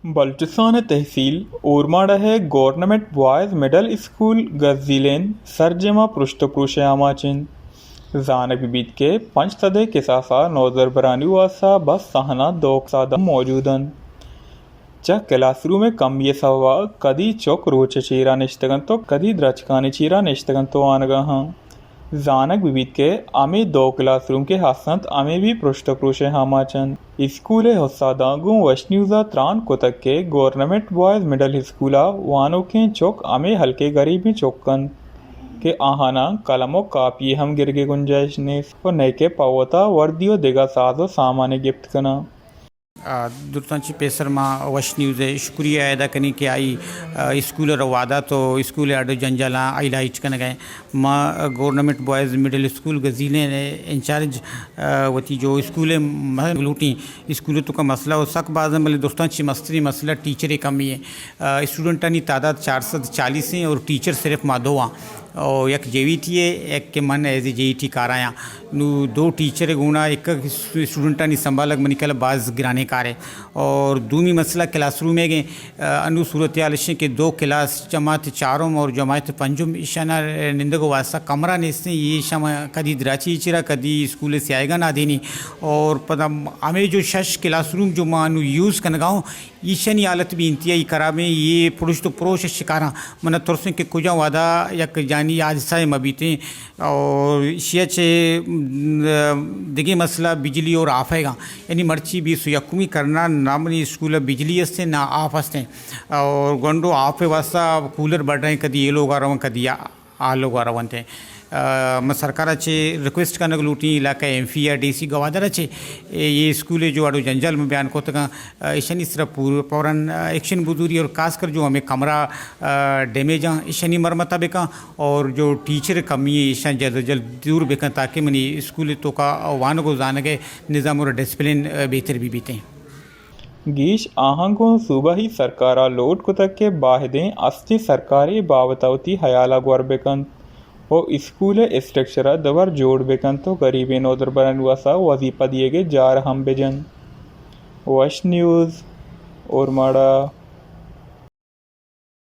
بلوچستان ءِ تحصیل اورماڑہ ءِ government boys middle school گزیلین سرجم ءَ پرشت ءُ پروش ءِ آماچ اِنت۔ زانگ بہ بیت کہ پنچ سد ءِ کساس ءَ نودربرانی واستہ بس تہنا دو کساداں موجود اَنت۔ چہ کلاس روم ءِ کمی ءِ سبب ءَ کدی چک روچ ءِ چیرا نشتگ اَنت ءُ کدی درچکانی چیرا نشتگ اَنت ءُ وانگ ءَ اَنت۔ زانگ بہ بیت کہ ہمے دو کلاس روم کہ ہست اَنت، ہمے بھی پرشت ءُ پروش ءِ آماچ اَنت۔ اسکول ءِ استاداں گوں وش نیوز ءَ تران کتگ کہ گورنمنٹ بوائز مڈل اسکول ءِ وانوکیں چک ہمے ہلکیں گریبیں چک اَنت کہ آہاناں قلم ءُ کاپی ءِ ہم گرگ ءِ گنجائش نیست ءُ نئیکہ پہ وتا وردی ءُ دگہ ساز ءُ سامان ءَ گپت کناں۔ آ، درستاں چہ پیسر ما وش نیوز ءِ شکریہ ادا کنیں کہ آئی، آ، اسکول ءَ روا دات ءُ اسکول ءِ اڈ ءُ جنجالاں ہائی لائٹ کنگ ءَ۔ ما گورنمنٹ بوائز مڈل اسکول گزیلین ءِ انچارج، آ، وتی جو اسکول ءِ م-، لوٹیں، اسکول ءِ توکا مسئلہ ءُ سک باز اَنت، بلے درستاں چہ مستریں مسئلہ ٹیچر ءِ کمی اِنت۔ آ، اسٹوڈنٹانی تعداد چار سد چالیس اِنت اور ٹیچر صرف ما دو آں۔ او یک جے وی ٹی ءِ، یک کہ من as a J E T کارایاں۔ نوں دو ٹیچر ءِ گونا یک اسٹوڈنٹانی سنبھالگ منی کل باز گرانیں کارے۔ اور دومی مسئلہ کلاس روم ءِ گے، آ، انوں صورتحال اِش اِنت کہ دو کلاس جماعت چارم اور جماعت پنجم ایشانا نندگ ءِ واسطہ کمرہ نیست اِنت۔ ایشاں ما کدی دراچی چیرا کدی اسکول ءِ سیاہگاں نادینی۔ اور پدا ہمے جو شش کلاس روم جو ما انوں یوز کنگا اوں، ایشانی حالت بھی انتہائی خراب اِنت۔ اے پرشت ءُ پروش ءِ شکاراں۔ من ءَ ترس اِنت کہ کجا وہدا یک جانی حادثہ مہ بیتیں اور ایشی ءَ چہ، م، دگہ مسئلہ بجلی اور آپ ءِ گا۔ یعنی مرچی بیست ءُ یکمی کرنا نہ منی اسکول ءَ بجلی است اِنت نہ آپ است اِنت۔ اور گونڈو آپ ءِ واسطہ کولر بڑ رہے ہیں، کدی اے لوگ آ رہے ہیں، کدی آ آ لوگ ءَ رونت۔ آ، من سرکار ءَ چہ ریکویسٹ کنگ لوٹیں، علاقہ ایم پی ءَ، ڈی سی گوادر ءَ چہ اے، اے اسکول ءِ جو اڑ ءُ جنجال من بیان کتگاں، آ، ایشانی سرا پور-، فوراً، آ، ایکشن بزوری اور خاص کر جو ہمیں کمرہ، آ، ڈیمیج اَنت، ایشانی مرمت ءَ بکن اور جو ٹیچر کمی اِنت، ایشاں جلد ءَ جلد دور بکن تاکہ منی اسکول ءِ توکا وانگ ءُ زانگ ءِ نظام اور ڈسپلن، آ، بہتر بہ بیتیں۔ گیش آہاں گوں صوبائی سرکار ءَ لوٹ کتگ کہ باہدیں استیں سرکار اے بابت ءَ وتی ہیال ءَ گور بہ کنت ءُ اسکول ءِ اسٹرکچر ءَ دوبر جوڑ بہ کنت ءُ گریبیں نودربرانی واستا وظیفہ دیگ ءِ جار ہم بہ جنت۔ وش نیوز، اورماڑہ۔